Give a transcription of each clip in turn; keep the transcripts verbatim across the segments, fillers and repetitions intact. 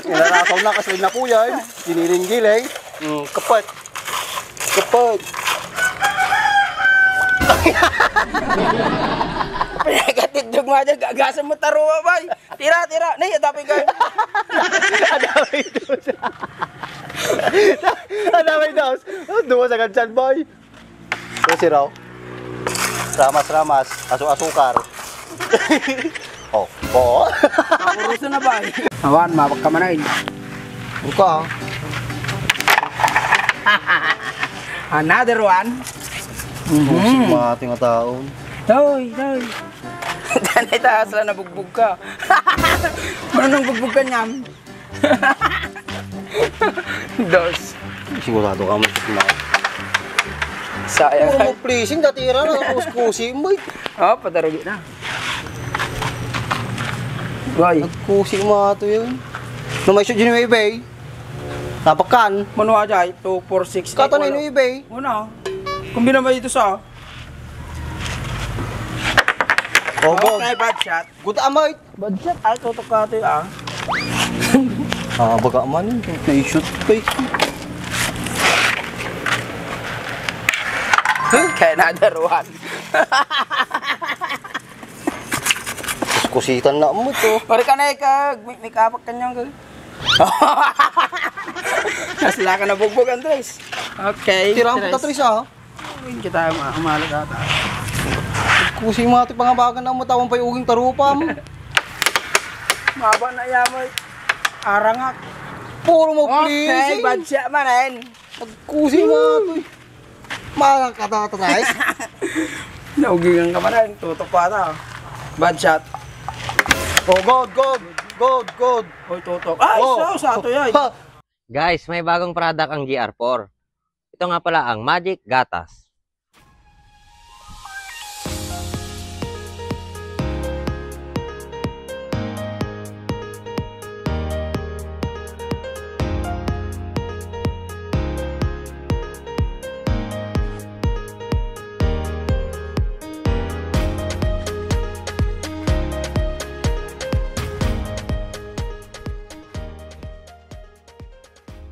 Inarasaw na, kasli na po yan. Giniling-giling. Mm, kapot. Kapot. Pinagatiddog mo dyan, gagasan mo taruwa, bay. Tira, tira. Nay, adapin ka. Adapin ka. Adapin ka. Oh, duwa sa gansan, bay. Ito si Raw. Ramas, ramas. Asu-asukar. Oh, oh. Pakuruso na ba eh? Awan, mabak ka man ay. Buka, ah. Another one. Pusing Mhm. mga ating taon. Doy, doy. Tanay taas lang nabugbog ka. Ano nang bugbog ka niyam? Dos. Sigurado ka mo, Kusma. Sayang. Puro mo pleasing, dati ra na, kuskusi mo, eh. Oh, padarugi na. Why? Nagkusi mo ato yun. No, may shoot yun yung eBay. Napakan. Mano aja, two, four, six, Kata na eight, yung walo. eBay. Una. Kung binabay ito sa. Oh, God. Okay, bad shot. Good amay. Bad shot. Ay, tutok ka ito, ah. Ah, baka man, eh. Nai-shoot pa, eh. Okay, another one. Kuskusitan na mo to. Pare ka na, ikaw. May, may kapak ka niyan, ikaw. Kasla ka na bugbog, Andres. Okay, Tira ang Tres. puta, Tres, ah. Ay, kita ma-, umalat ata. Kusi mo ati pangabagan na mo, tawang pa'y uging tarupam. Maba na yamay. Arangak. Puro mo Okay, pleasing. bad shot man, eh. Nagkusi mo ato, eh. Mahal ang katatatay. Naugingan ka pa rin. Tutok pa ata. Bad shot. Oh, God, God. God, God. Hoy, tutok. Ay, Oh. sa, sa ato yan. Ha. Guys, may bagong product ang G R four. Ito nga pala ang Magic Gatas.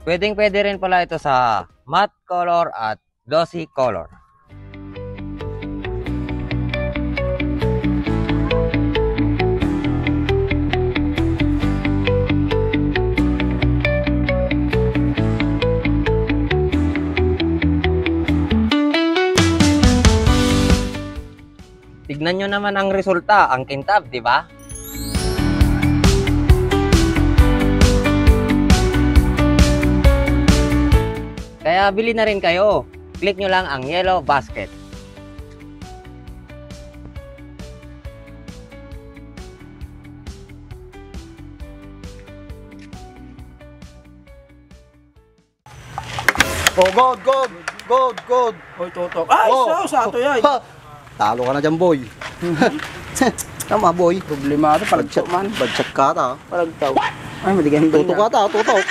Pwedeng-pwede rin pala ito sa matte color at glossy color. Tignan nyo naman ang resulta, ang kintab, di ba? Kaya bili na rin kayo. Click nyo lang ang yellow basket. Oh, God, God, God, God. Hoy, tutok. Ay, Oh. sa, sa ato yan. Ha. Talo ka na dyan, boy. Tama, boy. Problema ito, palagto Bagsak, man. bagsak ka ata. Palagtaw. Ay, madigan ba Tutok niya? ka ata, tutok.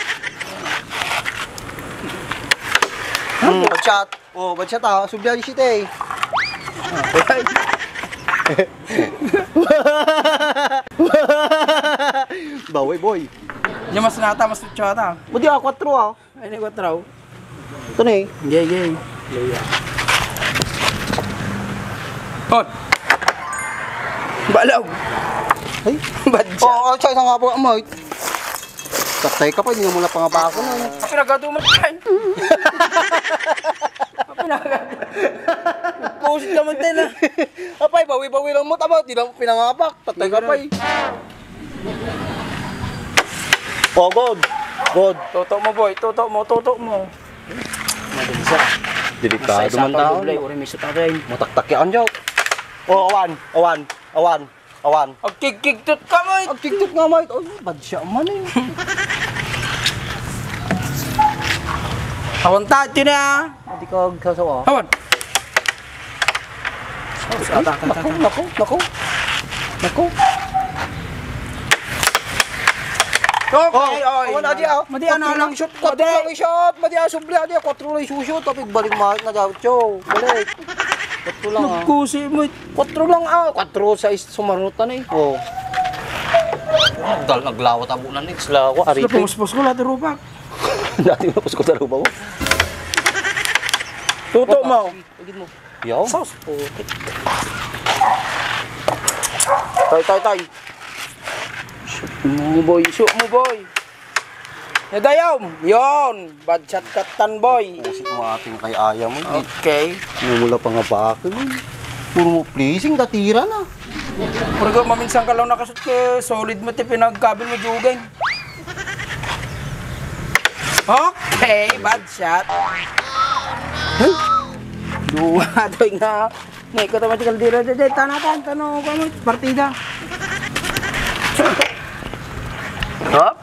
Hmm, bad shot. Oh, bad shot, ah. Subli ang shit, eh. Bawi, boy. Yung mas nata, mas tutso ata. Madi, ah, kwatro, ah. Ay, ni kwatro. Ito na eh. Gay, gay. Hot! Balaw! Ay? Badya! Oo, sa isang nga po, amoy. Taktay ka pa, hindi mo na pangabako na. Ang pinagado mo tayo. Ang pinagado. Pusit ka mo tayo na. Apay, bawi-bawi lang mo, tama, di lang pinangabak. Taktay ka pa eh. Oh, good. Good. Toto mo, boy. Toto mo, toto mo. Madunsa. Delikado man tao. Uri may suta, Ray. Mataktak yan, Joe. Oh, awan. Awan. Awan. Awan. Agkigkigtot ka, mate. Agkigtot nga, mate. Oh, bad siya man eh. Awan ta, ito na. Hindi ka agsasawa. Awan. Naku, naku, naku. Naku. Okay, Oh, oy. Awan, adi, ah. Madi, ano, Kwatro lang ano? Shoot, kwatro Madi. lang i-shoot. Madi, ah, subli, adi, ah, kwatro lang i-shoot. Tapos balik, mahal na daw, Cho. Balik. Kwatro lang, ah. Nagkusi mo. Kwatro lang, ah. Kwatro, sais, sumarunod na, eh. Oh. Dal, naglawa ta bulan ni. Lawa, Sila aripe. Puspos ko lahat rupak. Dati mo pusko ta rupak mo. Tuto mo. Agid mo. Yaw. Sus, putik. Tay, tay, tay. Shoot mo, boy. Shoot mo, boy. Nagayam. Yon. Bad shot katan, boy. Pusit mo ating kay ayam, eh. Okay. Mumula pa nga bakit, eh. Puro mo pleasing, katira na. Pero maminsan ka lang nakasut ka, solid mo ti pinagkabil mo, Jugeng. Okay, bad shot. Dua, toy nga. Nay, ko tama ti kaldero, dede, tana, tan, tano, kamo, partida. Hop.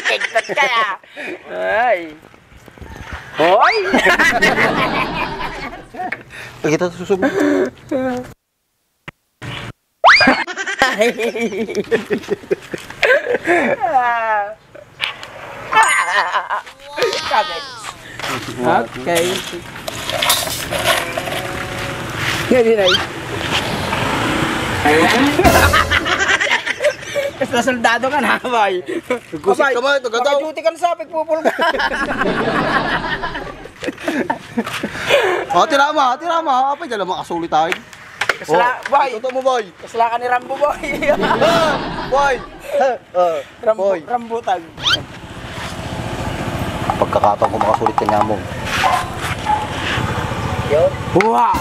Kigtot kaya. Ay. Hoy! Kita susubok. Cabbage. Okay. Nga di na eh. Basta soldado ka na, boy. Nagkusik ka ba? Ito, gataw. Maka-duty ka na sa, pagpupul ka. O, tira mo, tira mo. Apay, dala mo, asuli tayo. Kasla-, boy. Ito mo, boy. Kasla ka ni Rambo, boy. Boy. Ah, Rambo, boy. Rambo tag. Pagkakataon ko makasulit kanya mo. Yun. Wow!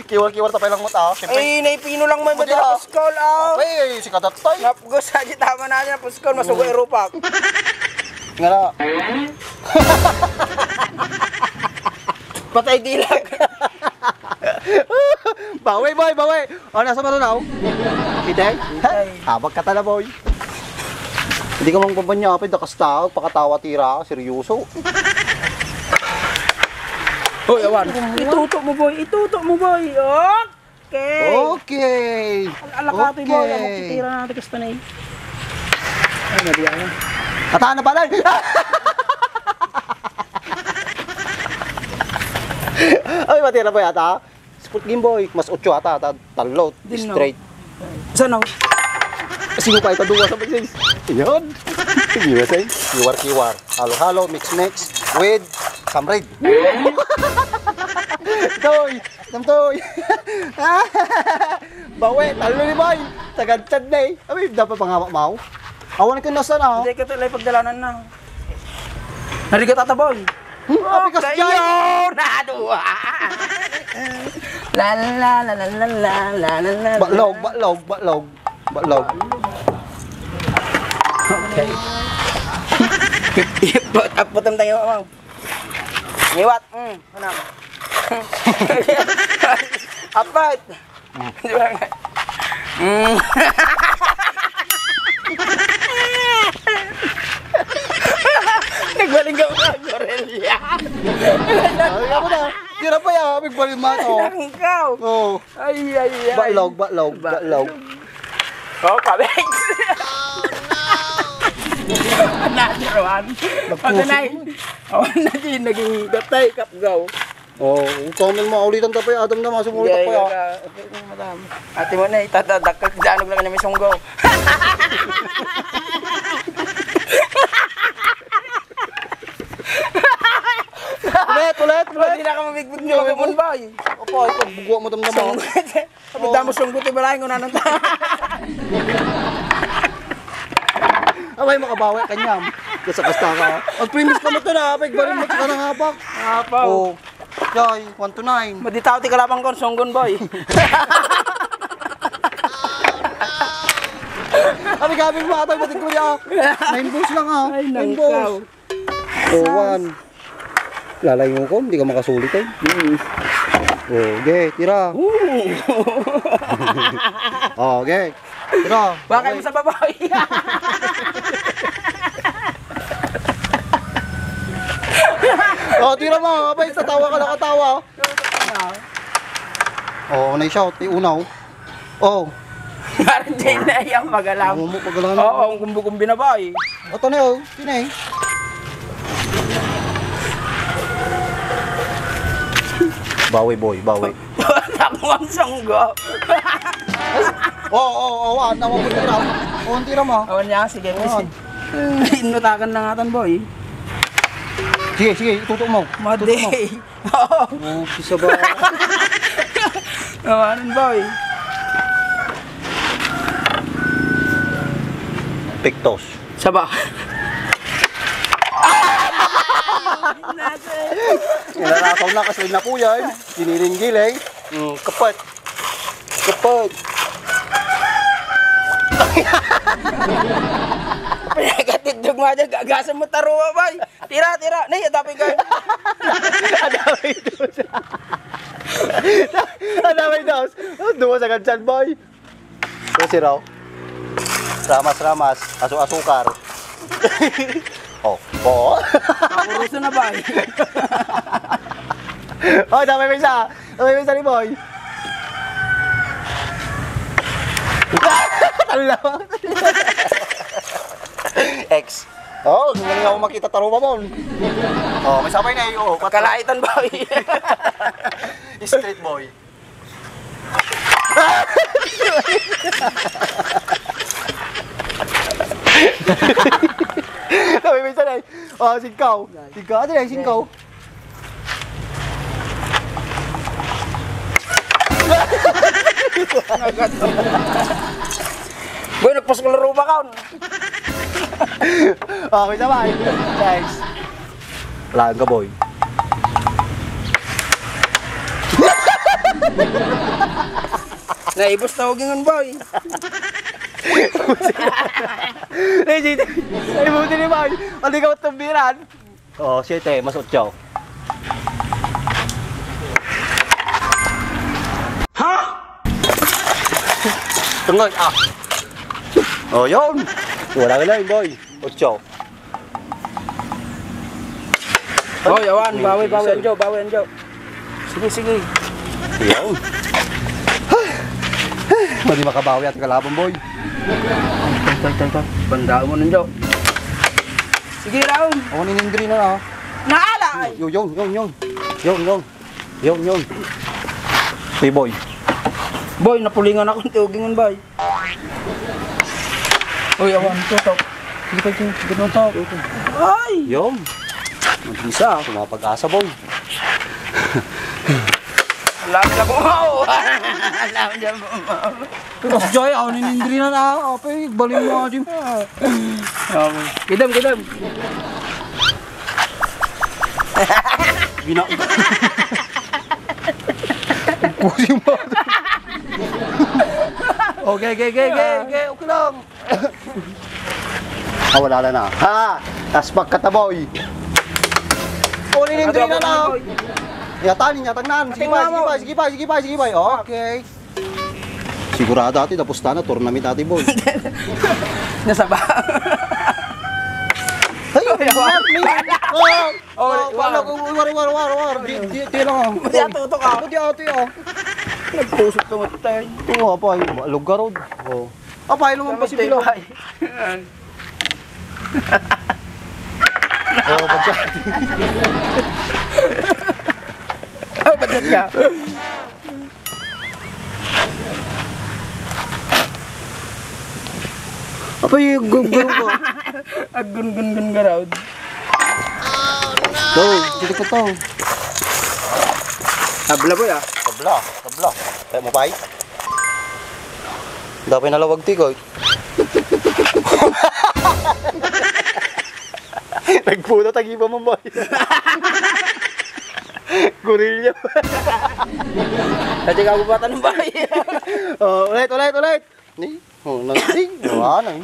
Kiwar-kiwar ta pay lang mo ta, siyempre. Ay, naipino lang mo, Pwede, ah. Puskol, ah. Ay, si Katatay. Napugos, sa di tama na niya, puskol, masugo, mm, irupak. Nga na. Patay dilak. Bawi, boy, bawi. O, nasa marunaw? Itay? Itay. Habag ka tala, boy. Hindi ka mang babanya, apay, dakas tao, pakatawa tira, seryoso. Hoy, awan. Itutok mo, boy. Itutok mo, boy. Okay. Okay. Al-, alakati mo, okay. Yan, magtitira na, tigas pa na eh. Ay, mali ako. Ata na pala. Ay, matira pa yata. Sport Game Boy, mas otso ata, ata, tallo, Di, no. Straight. Saan ako? Sino pa ito? Duwa sa pagsis. Yun. Sige, masay. Kiwar-kiwar. Halo-halo, mix-mix with some red. Toy! Nam toy! Bawi, talo ni Boy! Tagad-tagad na eh. Abi, dapat pangawak mo. Awan ko nasa na, oh. Hindi ka tuloy pagdalanan na. Narigat ata, boy. Hmm, apikas dyan. Kayo na, duwa. La, la, la. Baklog, baklog, baklog. Baklog. Okay. Ipot, aputam tayo, ma'am. Liwat. Mm, ano? Apat. Mm. Nagbaling ka ba, Gorilla? Ay, ako na. Tira pa yan. Nagbaling mo to. Langkaw. Oo. Ay, ay, ay. Baklog, baklog, baklog. Oh, kabits. Another one. Nagpuso. Pati na eh. Awan na din, naging gatay, kapgaw. Oh, kung kami maulitan ta pa yung Adam na, masumulitan pa yan. Ate mo na, itatadakkel, danog na kanya may sunggaw. Ulit, ulit, ulit. Hindi na ka mamigbig niyo, may bunbay. Opo, ito, bugwa mo damdama. Sunggaw. Sabi, damo sunggot ti balay, kung anong ta-, Away, makabawi kanyam. Kasta-kasta ka. Ang premise ka mo to na, pagbarin mo ka ng hapak. Hapak. Oh. Yay, one to nine. Madi tao ti kalabang ko, sunggon boy. Abi, gabi mo, atay, batid ko niya. Nine balls lang, ah. Ay, nine balls. Nangkaw. Oh, one. Lalayo ko, hindi ka makasulit eh. Mm. Oh, okay, tira. Ooh. Oh, okay. Tira. Bakit mo sa babae? Oh, tira mo. Abay, sa tawa ka nakatawa. Oh, na-shout. Iunaw. Oh. Parang Jane na iyang magalang. Oo, magalang. Oo, ang kumbu-kumbi na ba eh? Ito na yun. Sino eh? Bawi, boy, bawi. Takbo ang sangga. Oo, oo, oo, ah, nawa mo tira. Oo, tira mo. Awan niya, sige, boy. Oo. Inutakan na nga tan, boy. Sige, sige, itutok mo. Madi. Itutok mo. Oo. Oo, sisa ba? Awanan, boy. Pektos. Saba. Nasa. Ilalasaw na kasi na po yan. Giniling-giling. Mm, kapag. Kapag. Pinagatiddog mo dyan, gagasan mo taruwa, bay. Tira, tira. Nay, adapin ka. Adapin ka. Adapin ka. Oh, duwa sa gansan, bay. Sisiraw. Ramas-ramas. Asu-asukar. Oh, oh. Urusan na ba eh? Oh, damay may isa. Damay may isa ni Boy. Talo. X. Oh, hindi ako makita tarupa mo. Oh, may sabay na eh. Oh, kalaitan ba eh? Street boy. Sabi mo isa na eh. Oh, singkaw. Singkaw. Ano na yung singkaw? Boy, nagpaskul rupa ka. Oh, may sabay. Guys. Wala ka, boy. Naibos na hugingan, boy. Ay, sige. Ay, buti ni boy. Pati ka tumbiran. Oh, siyete, mas otso. Ha? Tungod, ah. Oh, yun. Wala ka na yun, boy. Otso. Hoy, awan, bawi, bawi, anjo, bawi, anjo. Sige, sige. Ayaw. Madi makabawi at kalaban, boy. Tal, tal, tal, tal. Bandaan mo, anjo. Sige, Raul. Awan inindri na, ah. Naala, ay. Yo, yo, yo, yo. Yo, yo. Yo, yo. Hey, boy. Boy, napulingan ako ng tuging, boy. Uy, awan, tutok. Sige, sige, sige, tutok. Ay! Yun. Mag-isa. Wala pag-asa, boy. Alam na bumaw. Alam na bumaw. Tapos, Joy, ako ninindrinan, ah. Apay, balik mo, ah, Jim. Kidam, kidam. Gina- Pusi mo. Okay, okay, okay, okay, okay, okay lang. Ah, wala na na. Ha! Tas pagkataboy. Oh, ninindri na na. Yatan, yatan na. Sige pa, sige pa, sige pa, sige pa, sige pa. Okay. Sigurado ati, tapos na, tournament ati, boy. Nasa ba? Ay, ay, war, war. Oh, war, war, war, war, war. Di, di, di lang. Mati ato to ka. Mati ato, oh. Nagpusok ka, matay. Ito nga pa, yung lugar, oh. Oh. Apa, ilong ang pasibilog. Oh, pagka. Oh, pagka. Apay, gun-, gun-, gun-, Aggun-gun-gun garaw. To, dito ko to. Tabla, boy, ah. Tabla, tabla. Kaya mo, pay? Dapay nalawag ti, koy. Nagpuno, tagiba mo, boy. Gorilya. Pwede ka bubatan ng bahay. Oh, ulit, ulit, ulit. Ni? Oh, nag-, ni? Wala na, eh.